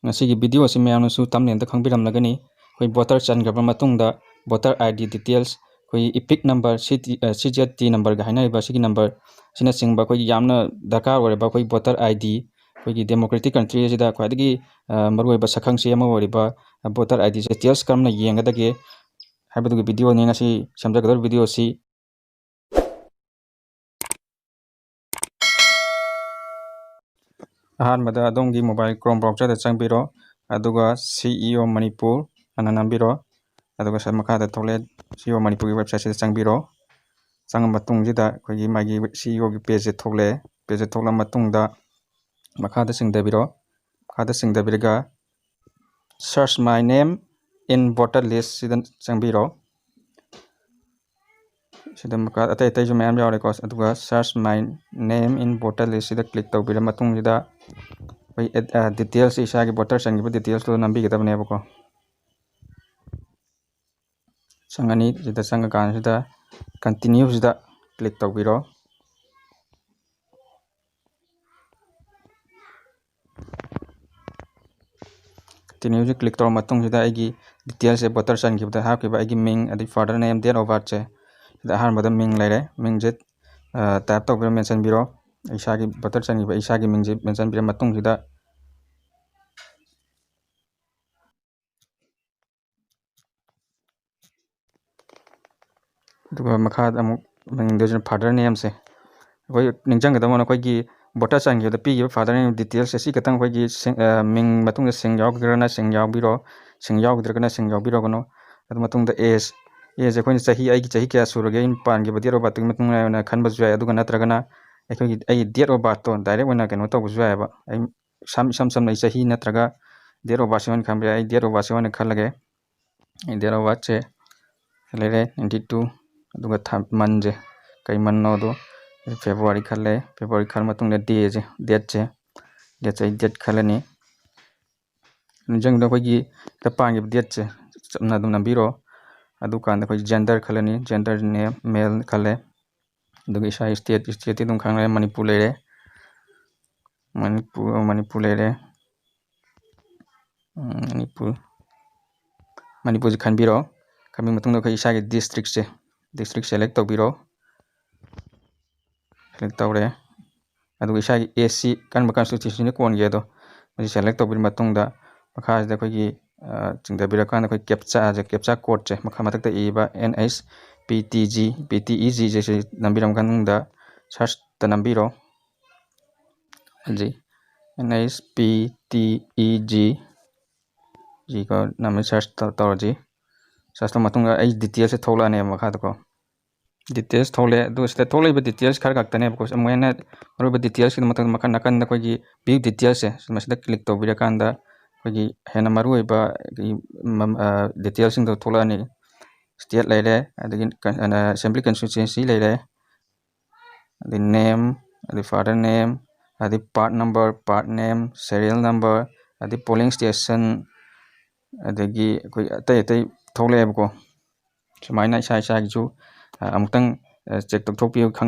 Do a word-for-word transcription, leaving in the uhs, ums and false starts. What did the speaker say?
ꯉꯁꯤꯒꯤ video ꯑꯁꯤ ꯃꯌꯥꯝꯅꯁꯨ thumbnail ꯗ ꯈꯪꯕꯤꯔꯝꯂꯒꯅꯤ꯫ ꯑꯩꯈꯣꯏ voter ꯆꯟꯈ꯭ꯔꯕ ꯃꯇꯨꯡꯗ voter ID details, ꯑꯩꯈꯣꯏꯒꯤ EPIC number, CT, ꯑ, C Z T number ꯒ ꯍꯥꯏꯅꯔꯤꯕ ꯑꯁꯤꯒꯤ number ꯑꯁꯤꯅꯆꯤꯡꯕ ꯑꯩꯈꯣꯏꯒꯤ ꯌꯥꯝꯅ ꯗꯔꯀꯥꯔ ꯑꯣꯏꯔꯕ ꯑꯩꯈꯣꯏ voter ID, ꯑꯩꯈꯣꯏꯒꯤ democratic country ꯑꯁꯤꯗ ꯈ꯭ꯋꯥꯏꯗꯒꯤ, ꯑ, ꯃꯔꯨꯑꯣꯏꯕ ꯁꯛꯈꯪꯁꯤ ꯑꯃ ꯑꯣꯏꯔꯤꯕ, ꯑ, voter ID ꯁꯦ details ꯀꯔꯝꯅ ꯌꯦꯡꯒꯗꯒꯦ ꯍꯥꯏꯕꯗꯨꯒꯤ video ꯅꯤ ꯉꯁꯤ ꯁꯦꯝꯖꯒꯗꯧꯔꯤꯕ video ꯑꯁꯤ꯫ ꯑꯍꯥꯟꯕꯗ ꯑꯗꯣꯝꯒꯤ mobile Chrome browser ꯗ ꯆꯪꯕꯤꯔꯣ, ꯑꯗꯨꯒ C E O Manipur ꯑꯅ ꯅꯝꯕꯤꯔꯣ꯫ ꯑꯗꯨꯒ ꯁ-, ꯃꯈꯥꯗ ꯊꯣꯛꯂꯛꯑꯦ, C E O Manipur ꯒꯤ website ꯁꯤꯗ ꯆꯪꯕꯤꯔꯣ꯫ ꯆꯪꯉ ꯃꯇꯨꯡꯁꯤꯗ ꯑꯩꯈꯣꯏꯒꯤ ꯃꯥꯒꯤ C E O ꯒꯤ page ꯁꯦ ꯊꯣꯛꯂꯛꯑꯦ꯫ Page ꯁꯦ ꯊꯣꯛꯂꯛꯑ ꯃꯇꯨꯡꯗ ꯃꯈꯥꯗ ꯆꯤꯡꯊꯕꯤꯔꯣ꯫ ꯃꯈꯥꯗ ꯆꯤꯡꯊꯕꯤꯔꯒ "Search my name in voter list" ꯁꯤꯗ ꯆꯪꯕꯤꯔꯣ꯫ ꯁꯤꯗ ꯃꯈꯥ ꯑꯇꯩ ꯑꯇꯩꯁꯨ ꯃꯌꯥꯝ ꯌꯥꯎꯔꯦꯀꯣ꯫ ꯑꯗꯨꯒ "Search my name in voter list" ꯁꯤꯗ click ꯇꯧꯕꯤꯔ ꯃꯇꯨꯡꯁꯤꯗ ꯑꯩꯈꯣꯏ ꯑꯦꯠ-, ꯑ, details, ꯏꯁꯥꯒꯤ voter ꯆꯟꯈꯤꯕ details ꯇꯨ ꯅꯝꯕꯤꯒꯗꯕꯅꯦꯕꯀꯣ꯫ ꯆꯪꯉꯅꯤ꯫ ꯁꯤꯗ ꯆꯪꯉꯀꯥꯟꯁꯤꯗ "Continue" ꯁꯤꯗ click ꯇꯧꯕꯤꯔꯣ꯫ "Continue" ꯁꯤ click ꯇꯧꯔ ꯃꯇꯨꯡꯁꯤꯗ ꯑꯩꯒꯤ details ꯁꯦ, voter ꯆꯟꯈꯤꯕꯗ ꯍꯥꯞꯈꯤꯕ ꯑꯩꯒꯤ ꯃꯤꯡ, ꯑꯗꯩ father name, date of birth ꯁꯦ, ꯁꯤꯗ ꯑꯍꯥꯟꯕꯗ ꯃꯤꯡ ꯂꯩꯔꯦ꯫ ꯃꯤꯡꯁꯦ, ꯑ, type ꯇꯧꯕꯤꯔꯣ, mention ꯕꯤꯔꯣ꯫ ꯏꯁꯥꯒꯤ voter ꯆꯟꯈꯤꯕ ꯏꯁꯥꯒꯤ ꯃꯤꯡꯁꯦ mention ꯕꯤꯔ ꯃꯇꯨꯡꯁꯤꯗ ꯑꯗꯨꯒ ꯃꯈꯥꯗ ꯑꯃꯨꯛ ꯃꯅꯤꯡꯗꯁꯤꯅ father name ꯁꯦ꯫ ꯑꯩꯈꯣꯏ ꯅꯤꯡꯁꯤꯡꯒꯗꯕ ꯑꯃꯅ, ꯑꯩꯈꯣꯏꯒꯤ voter ꯆꯟꯈꯤꯕꯗ ꯄꯤꯈꯤꯕ father name details ꯁꯦ ꯁꯤ ꯈꯛꯇꯪ ꯑꯩꯈꯣꯏꯒꯤ ꯁꯤꯡ-, ꯑ, ꯃꯤꯡ ꯃꯇꯨꯡꯗ ꯁꯤꯡ ꯌꯥꯎꯈꯤꯗ꯭ꯔꯒꯅ ꯁꯤꯡ ꯌꯥꯎꯕꯤꯔꯣ, ꯁꯤꯡ ꯌꯥꯎꯈꯤꯗ꯭ꯔꯒꯅ ꯁꯤꯡ ꯌꯥꯎꯕꯤꯔꯒꯅꯨ꯫ ꯑꯗꯨ ꯃꯇꯨꯡꯗ age, age ꯑꯩꯈꯣꯏꯅ ꯆꯍꯤ, ꯑꯩꯒꯤ ꯆꯍꯤ ꯀꯌꯥ ꯁꯨꯔꯒꯦ, ꯑꯩꯅ ꯄꯥꯟꯈꯤꯕ date of birth ꯇꯨꯒꯤ ꯃꯇꯨꯡ ꯏꯟꯅ ꯈꯟꯕꯁꯨ ꯌꯥꯏ꯫ ꯑꯗꯨꯒ ꯅꯠꯇ꯭ꯔꯒꯅ ꯑꯩꯈꯣꯏꯒꯤ, ꯑꯩꯒꯤ date of birth to direct ꯑꯣꯏꯅ ꯀꯩꯅꯣ ꯇꯧꯕꯁꯨ ꯌꯥꯏꯑꯕ꯫ ꯑꯩ ꯏꯁꯝ, ꯏꯁꯝ ꯁꯝꯅ ꯑꯩ ꯆꯍꯤ ꯅꯠꯇ꯭ꯔꯒ date of birth ꯁꯦ ꯑꯣꯏꯅ ꯈꯟꯕ ꯌꯥꯏ꯫ ꯑꯩ date of birth ꯁꯦ ꯑꯣꯏꯅ ꯈꯜꯂꯒꯦ꯫ ꯑꯩ date of birth ꯁꯦ ꯂꯩꯔꯦ, ninety two꯫ ꯑꯗꯨꯒ ꯊꯥ-, month ꯁꯦ ꯀꯩ month ꯅꯣꯗꯣ, February ꯈꯜꯂꯦ꯫ February ꯈꯜꯂ ꯃꯇꯨꯡꯗ day ꯁꯦ, date ꯁꯦ, date ꯁꯦ ꯑꯩ date ꯈꯜꯂꯅꯤ꯫ ꯅꯤꯡꯁꯤꯡꯕꯗ ꯑꯩꯈꯣꯏꯒꯤ ꯍꯦꯛꯇ ꯄꯥꯟꯈꯤꯕ date ꯁꯦ ꯆꯞꯅ ꯑꯗꯨꯝ ꯅꯝꯕꯤꯔꯣ꯫ ꯑꯗꯨꯀꯥꯟꯗ ꯑꯩꯈꯣꯏ gender ꯈꯜꯂꯅꯤ꯫ Gender ꯅꯦ male ꯈꯜꯂꯦ꯫ ꯑꯗꯨꯒ ꯏꯁꯥꯒꯤ state, state ꯇꯤ ꯑꯗꯨꯝ ꯈꯪꯅꯔꯦ, ꯃꯅꯤꯄꯨꯔ ꯂꯩꯔꯦ꯫ ꯃꯅꯤꯄꯨꯔ, ꯃꯅꯤꯄꯨꯔ ꯂꯩꯔꯦ꯫ ꯎꯝ, ꯃꯅꯤꯄꯨꯔ, ꯃꯅꯤꯄꯨꯔꯁꯦ ꯈꯟꯕꯤꯔꯣ꯫ ꯈꯟꯕ ꯃꯇꯨꯡꯗ ꯑꯩꯈꯣꯏ ꯏꯁꯥꯒꯤ districtꯁꯦ, district select ꯇꯧꯕꯤꯔꯣ꯫ Select ꯇꯧꯔꯦ꯫ ꯑꯗꯨꯒ ꯏꯁꯥꯒꯤ ꯑꯦꯁ ꯁꯤ ꯀꯔꯝꯕ constituencyꯅ ꯀꯣꯟꯒꯦ ꯑꯗꯣ ꯃꯁꯤ select ꯇꯧꯕꯤꯔ ꯃꯇꯨꯡꯗ ꯃꯈꯥꯁꯤꯗ ꯑꯩꯈꯣꯏꯒꯤ, ꯑ, ꯆꯤꯡꯊꯕꯤꯔꯀꯥꯟꯗ ꯑꯩꯈꯣꯏ captchaꯁꯦ, captcha codeꯁꯦ ꯃꯈꯥ ꯃꯊꯛꯇ ꯏꯕ N H P T G, P T E G ꯁꯦ ꯁꯤ ꯅꯝꯕꯤꯔ ꯃꯇꯨꯡꯗ searchꯇ ꯅꯝꯕꯤꯔꯣ꯫ ꯍꯧꯖꯤꯛ N H P T E G, ꯁꯤ ꯀꯣ ꯅꯝꯃ search ꯇꯧ-, ꯇꯧꯔꯁꯤ꯫ Search ꯇꯧꯔ ꯃꯇꯨꯡꯗ ꯑꯩ detailsꯁꯦ ꯊꯣꯛꯂꯛꯑꯅꯦꯕ ꯃꯈꯥꯗꯀꯣ꯫ Details ꯊꯣꯛꯂꯛꯑꯦ꯫ ꯑꯗꯨ ꯁꯤꯗ ꯊꯣꯛꯂꯛꯏꯕ details ꯈꯔ ꯈꯛꯇꯅꯦꯕꯀꯣ꯫ ꯑꯃꯨꯛ ꯍꯦꯟꯅ ꯃꯔꯨꯑꯣꯏꯕ detailsꯀꯤꯗꯃꯛꯇ ꯃꯈꯥ ꯅꯥꯀꯟꯗ ꯑꯩꯈꯣꯏꯒꯤ view detailsꯁꯦ, ꯃꯁꯤꯗ click ꯇꯧꯕꯤꯔꯀꯥꯟꯗ ꯑꯩꯈꯣꯏꯒꯤ ꯍꯦꯟꯅ ꯃꯔꯨꯑꯣꯏꯕ ꯑꯩꯈꯣꯏꯒꯤ ꯃꯝ-, ꯑ, detailsꯁꯤꯡꯗꯣ ꯊꯣꯛꯂꯛꯑꯅꯤ꯫ State ꯂꯩꯔꯦ, ꯑꯗꯒꯤ ꯀ-, ꯑ, assembly constituency ꯂꯩꯔꯦ, ꯑꯗꯩ name, ꯑꯗꯩ father name, ꯑꯗꯩ part number, part name, serial number, ꯑꯗꯩ polling station, ꯑꯗꯒꯤ ꯑꯩꯈꯣꯏ ꯑꯇꯩ ꯑꯇꯩ ꯊꯣꯛꯂꯛꯑꯦꯕꯀꯣ꯫ ꯁꯨꯃꯥꯏꯅ ꯏꯁꯥ ꯏꯁꯥꯒꯤꯁꯨ, ꯑ, ꯑꯃꯨꯛꯇꯪ, ꯑ, check ꯇꯧꯊꯣꯛꯄꯤꯌꯨ꯫